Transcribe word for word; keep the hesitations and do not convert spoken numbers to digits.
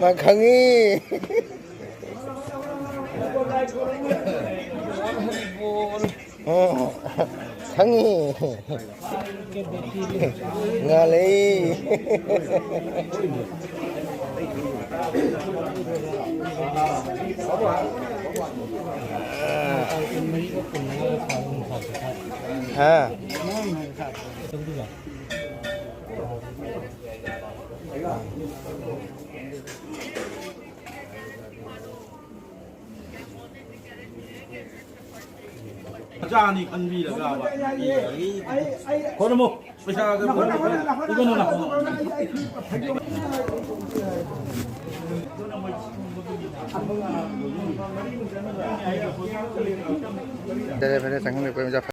ꯃꯥ ꯈꯪꯉꯤ꯫ ꯑꯣ, ꯈꯪꯉꯤ꯫ ꯉꯥꯜꯂꯤ꯫ ꯍꯥ? ꯃꯆꯥꯅꯤ ꯈꯟꯕꯤꯔꯒꯕ꯫ ꯈꯣꯏꯔꯝꯃꯣ꯫ ꯄꯩꯁꯥꯒ ꯄꯤꯒꯅꯨ ꯅꯥꯀꯣꯡ꯫ ꯐꯔꯦ, ꯐꯔꯦ, ꯆꯪꯍꯟꯕꯤꯔꯛꯄ ꯃꯆꯥ